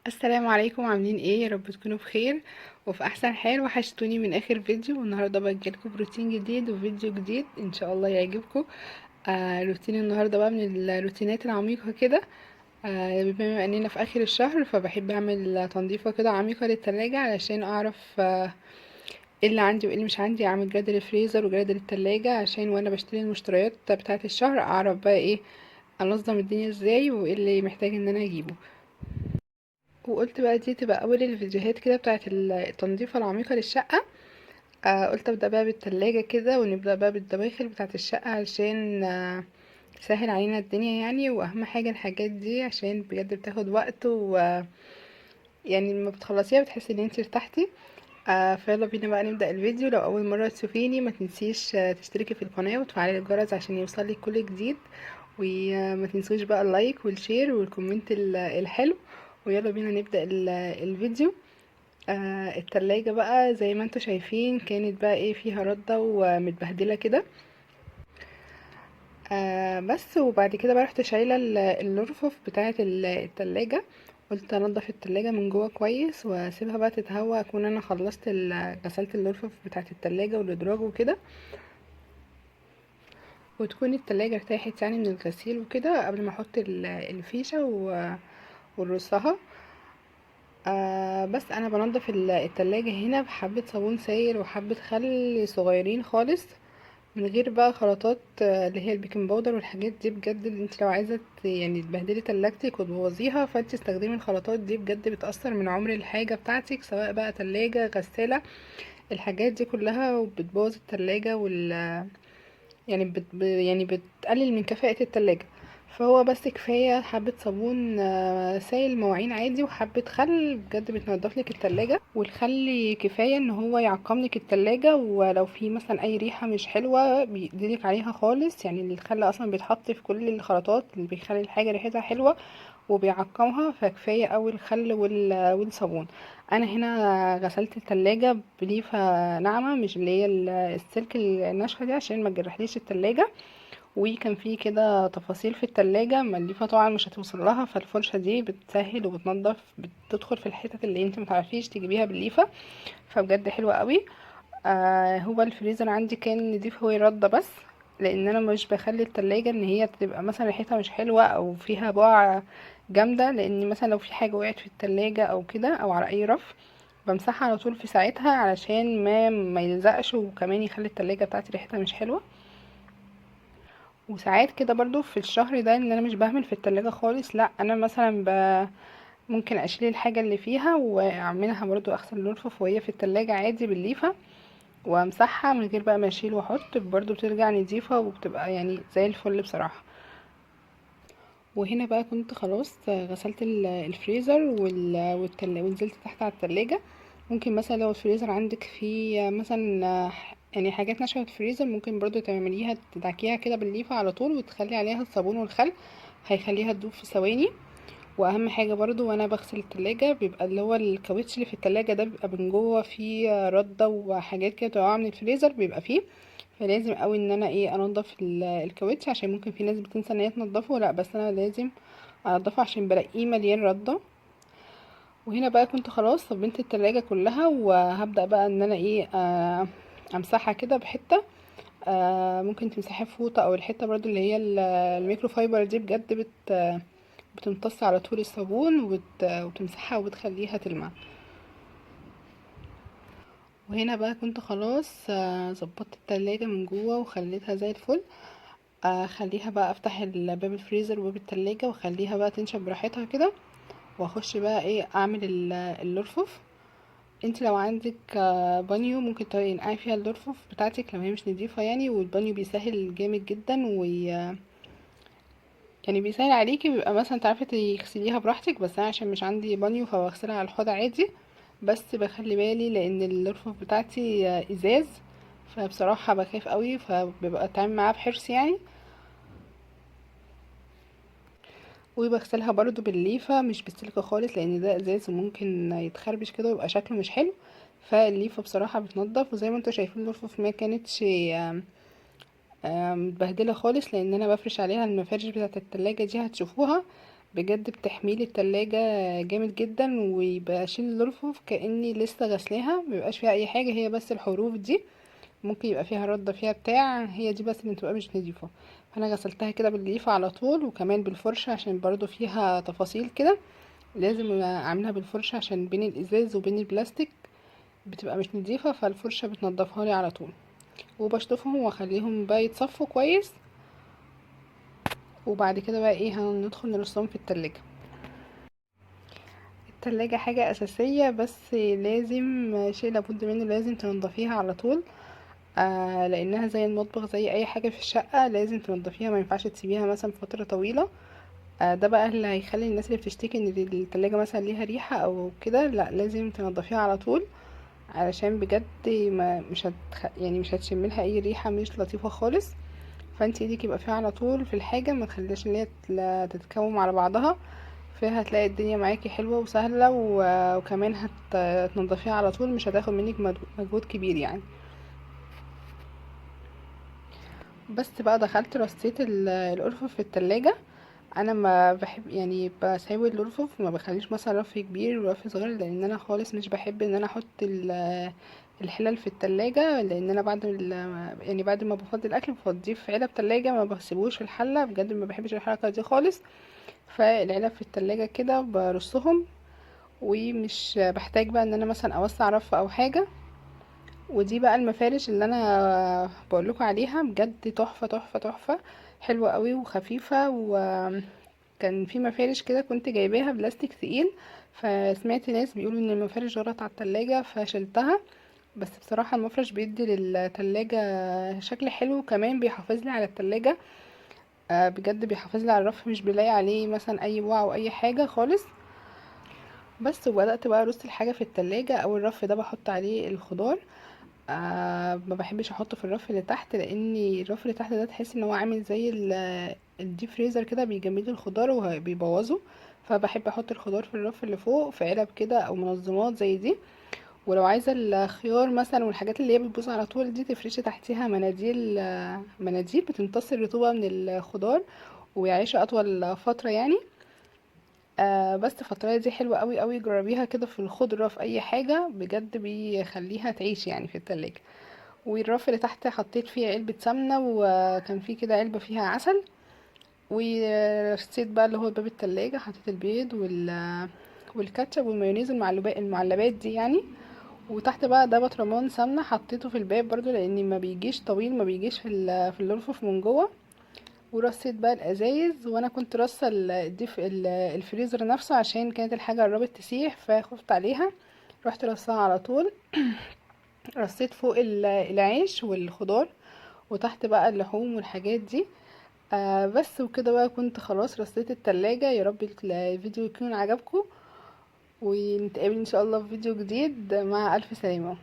السلام عليكم، عاملين ايه؟ يا رب تكونوا بخير وفي احسن حال. وحشتوني من اخر فيديو، والنهارده بقى جايلكم بروتين جديد وفيديو جديد ان شاء الله يعجبكم. روتين النهارده بقى من الروتينات العميقة كده. بما اننا في اخر الشهر فبحب اعمل تنظيفه كده عميقة للتلاجة علشان اعرف ايه اللي عندي وايه اللي مش عندي. اعمل جدول الفريزر وجدول التلاجة عشان وانا بشتري المشتريات بتاعه الشهر اعرف بقى ايه انظم الدنيا ازاي وايه اللي محتاج ان انا اجيبه. وقلت بقى دي تبقى اول الفيديوهات كده بتاعه التنظيفه العميقة للشقه. قلت ابدا بقى بالتلاجة كده ونبدا بقى بالدواخل بتاعه الشقة علشان سهل علينا الدنيا يعني. واهم حاجة الحاجات دي عشان بجد بتاخد وقت و يعني لما بتخلصيها بتحسي ان انتي ارتحتي. فيلا بينا بقى نبدا الفيديو. لو اول مرة تشوفيني ما تنسيش تشتركي في القناة وتفعلي الجرس عشان يوصلك كل جديد، وما تنسوش بقى ال like وال share وال comment الحلو. ويلا بينا نبدا الفيديو. التلاجة بقى زي ما انتوا شايفين كانت بقى ايه فيها ردة ومتبهدلة كده. بس وبعد كده بقى رحت شايلة الرفوف بتاعة التلاجة. قلت انضف التلاجة من جوه كويس واسيبها بقى تتهوى، اكون انا خلصت غسلت الرفوف بتاعة التلاجة والادراج وكده، وتكون التلاجة ارتاحت يعني من الغسيل وكده قبل ما احط الفيشة ونرصها. بس انا بنضف التلاجة هنا بحبة صابون سائل وحبة خل صغيرين خالص، من غير بقى خلطات، اللي هي ال baking powder والحاجات دي. بجد انت لو عايزة تبهدلي تلاجتك وتبوظيها فانت استخدمي الخلطات دي، بجد بتأثر من عمر الحاجة بتاعتك، سواء بقى تلاجة غسالة الحاجات دي كلها، وبتبوظ التلاجة وال يعني بت يعني بتقلل من كفاءة التلاجة. فهو بس كفاية حبة صابون سايل مواعين عادي وحبة خل، بجد بتنضف لك التلاجة. والخل كفاية ان هو يعقم لك التلاجة، ولو في مثلا اي ريحة مش حلوة بيديلك عليها خالص. الخل اصلا بيتحط في كل الخلطات اللي بيخلي الحاجة ريحتها حلوة وبيعقمها، فكفاية اوي الخل والصابون. انا هنا غسلت التلاجة بليفة ناعمة، مش اللي هي السلك الناشفة دي عشان ما تجرحليش التلاجة. وكان في كده تفاصيل في التلاجة ما الليفة طبعا مش هتوصل لها، فالفرشة دي بتسهل وبتنظف، بتدخل في الحتت اللي انت متعرفيش تجيبيها بالليفة، فبجد حلوة قوي. هو الفريزر عندي كان نضيف، هو رده بس، لان انا مش بخلي التلاجة ان هي تبقى مثلا ريحتها مش حلوة او فيها بقع جامدة، لان مثلا لو في حاجة وقعت في التلاجة او كده او على اي رف بمسحها على طول في ساعتها علشان ما يلزقش، وكمان يخلي التلاجة بتاعتي ريحتها مش حلوة. وساعات كده برضو في الشهر ده ان انا مش بهمل في التلاجة خالص، لا انا مثلا ممكن اشيل الحاجة اللي فيها واعملها برضو اغسل الرفوف وهي في التلاجة عادي بالليفة وامسحها من غير بقى ما اشيل واحط، برضو بترجع نضيفة وبتبقى زي الفل بصراحة. وهنا بقى كنت خلاص غسلت الفريزر ونزلت تحت على التلاجة. ممكن مثلا لو الفريزر عندك فيه مثلا حاجات ناشفة في الفريزر ممكن برضو تعمليها تدعكيها كده بالليفة على طول وتخلي عليها الصابون والخل، هيخليها تدوب في ثواني. واهم حاجة برضو وانا بغسل التلاجة بيبقى اللي هو الكاوتش اللي في التلاجة ده بيبقى من جوه فيه ردة وحاجات كده بتقع من الفريزر بيبقى فيه، فلازم قوي ان انا انضف الكاوتش، عشان ممكن في ناس بتنسى ان هي تنضفه، لا بس انا لازم انضفه عشان بلاقيه مليان ردة. وهنا بقى كنت خلاص صبنت التلاجة كلها، وهبدأ بقى ان انا امسحها كده بحتة. ممكن تمسحيها في فوطة او الحتة برضو اللي هي الميكرو فايبر دي، بجد بتمتص على طول الصابون وبتمسحها وبتخليها تلمع. وهنا بقى كنت خلاص ظبطت التلاجة من جوه وخليتها زي الفل. اخليها بقى افتح باب الفريزر وباب التلاجة واخليها بقى تنشف براحتها كده، واخش بقى اعمل الرفوف. انت لو عندك بانيو ممكن تنقعي فيها الرفوف بتاعتك لو هي مش نظيفة يعني، والبانيو بيسهل جامد جدا و بيسهل عليكي، بيبقى مثلا تعرفي تغسليها براحتك. بس انا عشان مش عندي بانيو فبغسلها على الحوض عادي، بس بخلي بالي لان الرفوف بتاعتي ازاز، فبصراحة بخاف قوي، فبيبقى اتعامل معاها بحرص يعني. وبغسلها برضو بالليفة مش بالسلك خالص، لان ده ازاز وممكن يتخربش كده ويبقى شكله مش حلو، فالليفة بصراحة بتنضف. وزي ما انتوا شايفين الرفوف ما كانتش متبهدلة خالص، لان انا بفرش عليها المفارش بتاعة التلاجة دي هتشوفوها، بجد بتحميلي التلاجة جامد جدا، وبشيل الرفوف كأني لسه غسلاها، مبيبقاش فيها اي حاجة، هي بس الحروف دي ممكن يبقى فيها ردة فيها بتاع، هي دي بس اللي بتبقى مش نظيفة. فانا غسلتها كده بالليفة على طول، وكمان بالفرشة عشان برضو فيها تفاصيل كده، لازم اعملها بالفرشة عشان بين الازاز وبين البلاستيك بتبقى مش نظيفة، فالفرشة بتنضفها لي على طول. وبشطفهم واخليهم بقى يتصفوا كويس، وبعد كده بقى هندخل نرصهم في التلاجة. التلاجة حاجة أساسية، بس لازم شيء لابد منه، لازم تنضفيها على طول، لأنها زي المطبخ زي أي حاجة في الشقة لازم تنضفيها، ما ينفعش تسيبيها مثلا فترة طويلة. ده بقى اللي هيخلي الناس اللي بتشتكي ان التلاجة مثلا ليها ريحة او كده، لا لازم تنضفيها على طول، علشان بجد ما مش هتخ... يعني مش هتشم لها اي ريحة مش لطيفة خالص. فانت ايدك يبقى فيها على طول في الحاجة، ما تخليهاش ان هي تتكوم على بعضها، فيها هتلاقي الدنيا معاكي حلوة وسهلة، وكمان هتنضفيها على طول، مش هتاخد منك مجهود كبير يعني. بس بقى دخلت رصيت الأرفف في التلاجة. انا ما بحب يعني بساوي الأرفف، ما بخليش مثلا رف كبير ورف صغير، لان انا خالص مش بحب ان انا احط الحلل في التلاجة، لان انا بعد ما بفضي الاكل بفضيه في علب تلاجة، ما بسيبوش في الحلة، بجد ما بحبش الحركة دي خالص. فالعلب في التلاجة كده برصهم، ومش بحتاج بقى ان انا مثلا اوسع رف او حاجة. ودي بقى المفارش اللي انا بقول لكم عليها، بجد تحفة تحفة تحفة، حلوة قوي وخفيفة. وكان في مفارش كده كنت جايباها بلاستيك تقيل، فسمعت ناس بيقولوا ان المفارش غلط على التلاجة فشلتها، بس بصراحة المفرش بيدي للتلاجة شكل حلو، وكمان بيحافظ لي على التلاجة، بجد بيحافظ لي على الرف، مش بيلاقي عليه مثلا اي بقع او اي حاجة خالص. بس وبدأت بقى ارص الحاجة في التلاجة. اول رف ده بحط عليه الخضار، ما بحبش احطه في الرف اللي تحت، لان الرف اللي تحت ده تحس ان هو عامل زي الديب فريزر كده، بيجمد الخضار وبيبوظه، فبحب احط الخضار في الرف اللي فوق في علب كده او منظمات زي دي. ولو عايزه الخيار مثلا والحاجات اللي هي بتبوظ على طول دي، تفرشي تحتيها مناديل بتمتص الرطوبه من الخضار ويعيشوا اطول فتره يعني. بس الفترة دي حلوة قوي قوي، جربيها كده في الخضرة في اي حاجة، بجد بيخليها تعيش يعني في التلاجة. والرف اللي تحت حطيت فيه علبة سمنة، وكان فيه كده علبة فيها عسل. ورصيت بقى اللي هو باب التلاجة، حطيت البيض والكاتشب والمايونيز المعلبات دي يعني. وتحت بقى ده بطرمان سمنة حطيته في الباب برضو، لان ما بيجيش طويل، ما بيجيش في الرفوف من جوه. ورصيت بقى الازايز، وانا كنت رصه الفريزر نفسه عشان كانت الحاجه قربت تسيح فخفت عليها، رحت رصاها على طول. رصيت فوق العيش والخضار، وتحت بقى اللحوم والحاجات دي. بس وكده بقى كنت خلاص رصيت التلاجة. يا رب الفيديو يكون عجبكم، ونتقابل ان شاء الله في فيديو جديد. مع الف سلامة.